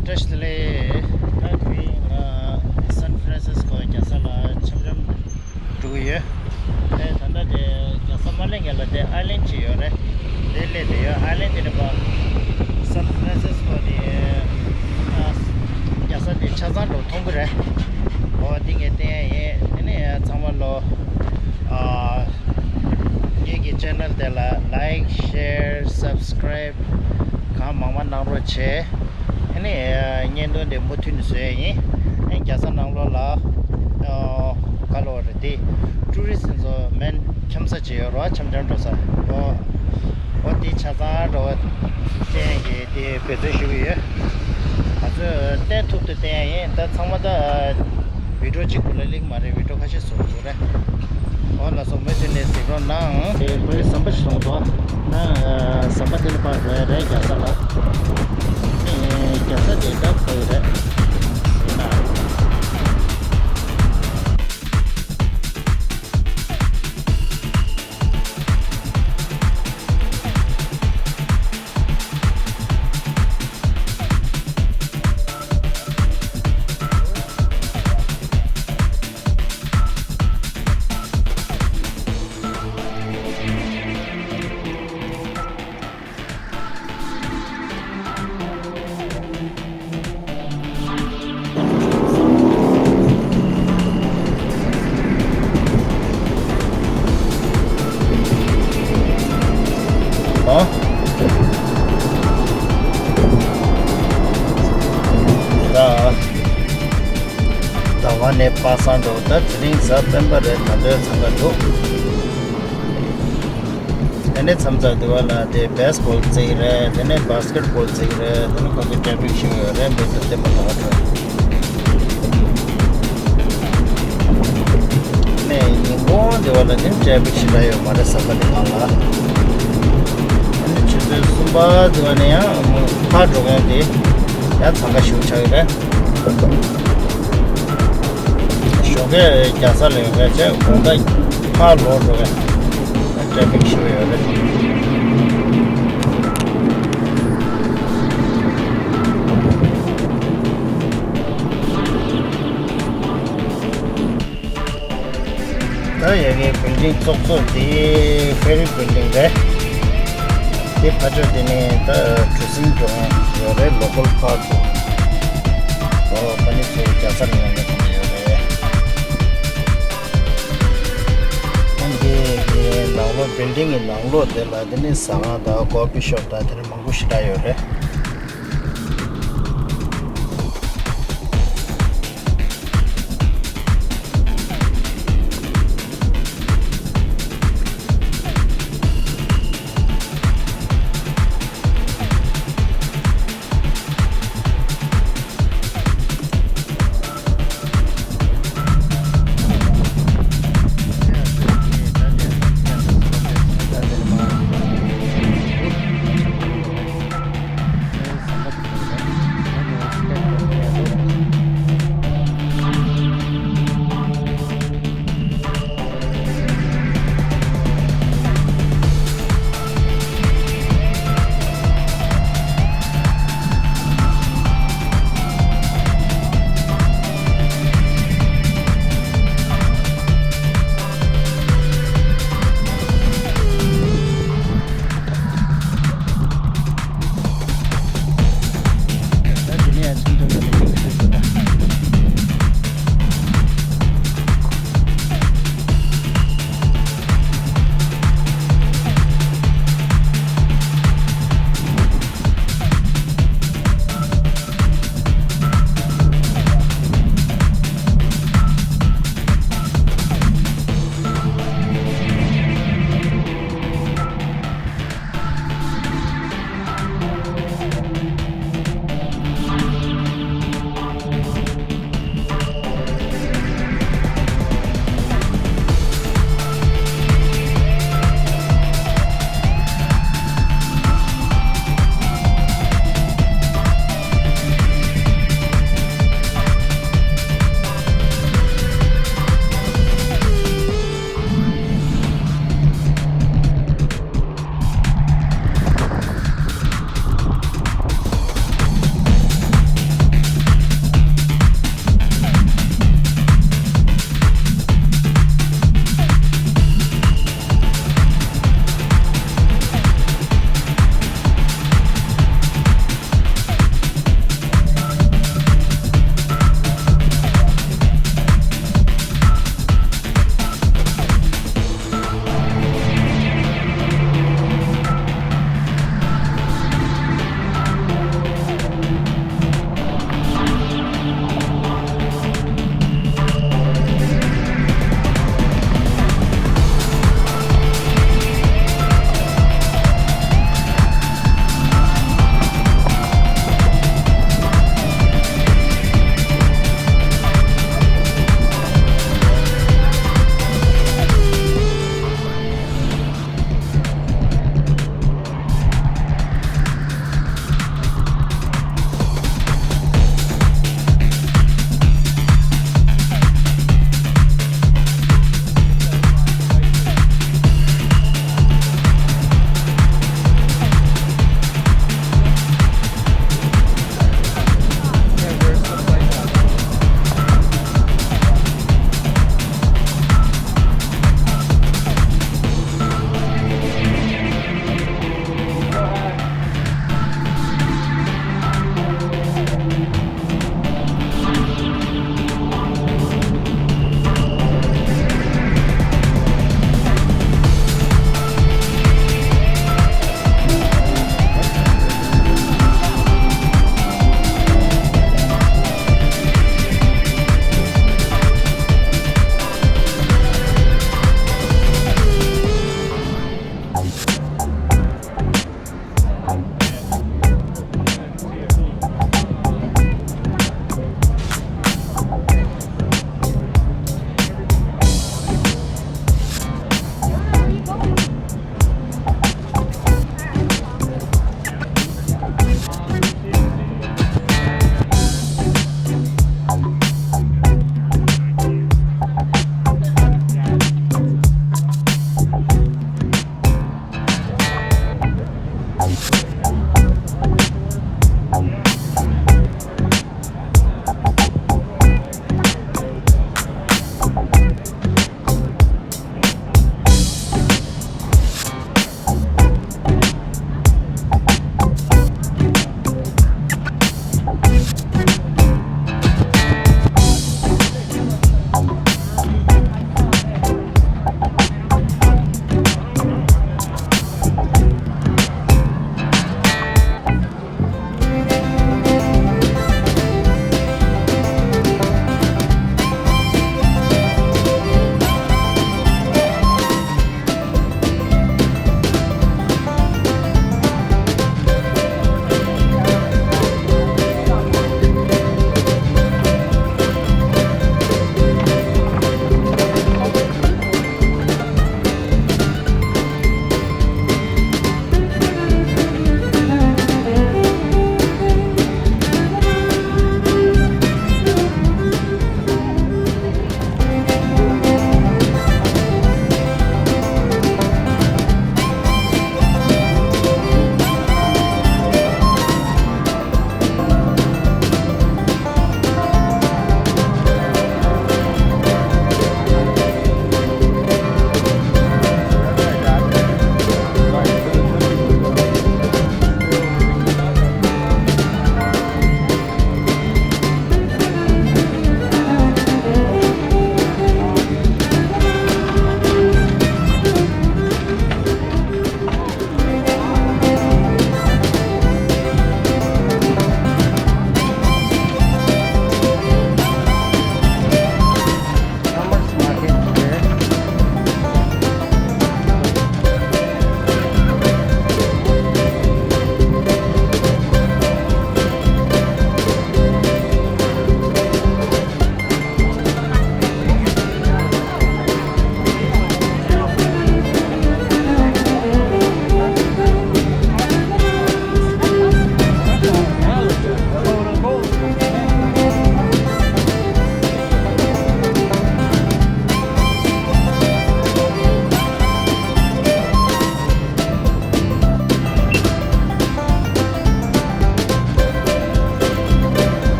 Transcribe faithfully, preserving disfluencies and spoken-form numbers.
བཀྲ་ཤིས་བདེ་ལེགས། ད་དེ་རིང་ང་སན་ཧྥ་རན་སིས་ཀོ་རྒྱལ་ས་ལ་འཆམ་འཆམ་འགྲོ་གི་ཡོད། དེ་ད་ལྟ་དེ་རྒྱལ་ས་མ་སླེབས་སྔོན་ལ་དེ་ཨའི་ལན་ཅིག་ཡོད་རེད། དེ་སླེབས་བསྡད་ཡོད། ཨའི་ལན་དེ་ནས་ཕར་སན་ཧྥ་རན་སིས་ཀོ་དེ་ཨ་རྒྱལ་ས་དེ་ཆ་ཚང་འགྲོ་མཐོང་གི་རེད། འོ་དེ་ངས་བསྟན་ཡ་ཡིན། དེ་ནས་ཚང་མ་ལོ་ཨ་ངེད་ཀྱི་ཆེ་ནལ་དེ་ལ་ལའིཀ་ཤེར་སབ་སི་ཀ་རའིབ་གང་མང་མང་གནང་རོགས་བྱེད། ཨ་ནི་བརྙན་ཐུང་དེ་མུ་མཐུད་ནས་བཟོ་ཡ་ཡིན། ཨ་ནི་རྒྱལ་ས་ནང་ལོགས་ལ་ཨ་ག་ལབ་དགོས་རེད། དེ་ཀྲུ་རི་སི་ཚོ་མན་འཁྱམ་ས་ཅིག་ཡོད་རེད་པ། འཆམ་འཆམ་འགྲོ་ས། འོ་འོ་དེ་ཆ་ཚང་འགྲོ་བ་བསྟན་གྱི་དེ་འབད་བརྩོན་ཞུ་གི་ཡོད། ང་ཚོས་བསྟན་ཐུབ་ཐུབ་བསྟན་ཡ་ཡིན། ད་ཚང་མ་ད་བི་ཌིའོ་གཅིག་པུ་ལ་སླེབས་མ་རེད། བི་ཌིའོ་ཁ་ཤས་བཟོ་དགོས་རེད། འོ་ལགས་སོ། མུ་མཐུད་ནས་གཟིགས་རོགས་གནང་། དེ་ཁོའི་ཟམ་པ་ཞིག་སོང་སོང་། ད་ཟམ་པ་དེ་ལ་ཕར་འགྲོ་ཡ་རེད། རྒྱལ་ས་ལ། ཨེ་རྒྱལ་ས་དེ་ད་ག་ཡོད་རེད། ཡིན་ན། ཨ། ད་ཟླ་བ་ནས་པ་སངས་འགྲོ། ད་དེ་རིང་གཟའ་སྤེན་པ་རེད། ད་ལྟའི་འཚང་ཁ་འདུག་དེ་ནས་མཚམས་མཚམས་དེ་བ་ལ་དེ་བེ་སི་བྷོལ་རྩེ་གི་རེད། དེ་ནས་བྷ་སི་ཀེ་ཊི་བྷོལ་རྩེ་གི་རེད། དེ་ནས་ཁོ་ཚོ་ཊེ་ཕིག་ཞིག་ཡོད་རེད། མི་ཚོ་བསྟན་པ་ལོག་འགྲོ། ནས་ཉིན་གུང་དེ་བ་ལ་དེ་ཊེ་ཕིག་ཞེ་དྲག་ཡོད་མ་རེད། ཟམ་པ་དེ་སྒང་ལ། ཨ་ནི་ཆུ་ཚོད་གསུམ་པ་དེ་བ་ནས་ཡང་ཕར་འགྲོ་མཁན་དེ་ཡང་འཚང་ཁ་ཞེ་པོ་ཆགས་ཀྱི་རེད། ཞོགས་ཀས་རྒྱལ་ས་ལ་ཡོང་མཁན་བྱས། དགོང་དག་ཕར་ལོག་འགྲོ་མཁན་ཊེ་ཕིག་ཞེ་པོ་ཡོད་རེད། ད་ཡ་གི་བིལ་ཌིང་ཙོག་ཙོག་དེ་ཕེ་རི་བིལ་ཌིང་རེད། དེ་ཕར་ཕྱོགས་དེ་ནས་ད་གྲུ་གཟིངས་འགྲོ་ཡ་ཡོད་རེད། ལོ་ཀལ་ཕར་ཚོ། ཨོ་ཕ་ནི་ཚོ་རྒྱལ་ས་ནས་ཡོང་མཁན་ཡོད་རེད། ཁོང་གི་ནང་ལོགས་བིལ་ཌིང་གི་ནང་ལོགས་དེ་ལ་དེ་ནི་ཟ་ཁང་དང་ཀོ་ཕི་ཤོབ་དང་དེ་འདྲ་མང་པོ་ཞེ་དྲག་ཡོད་རེད།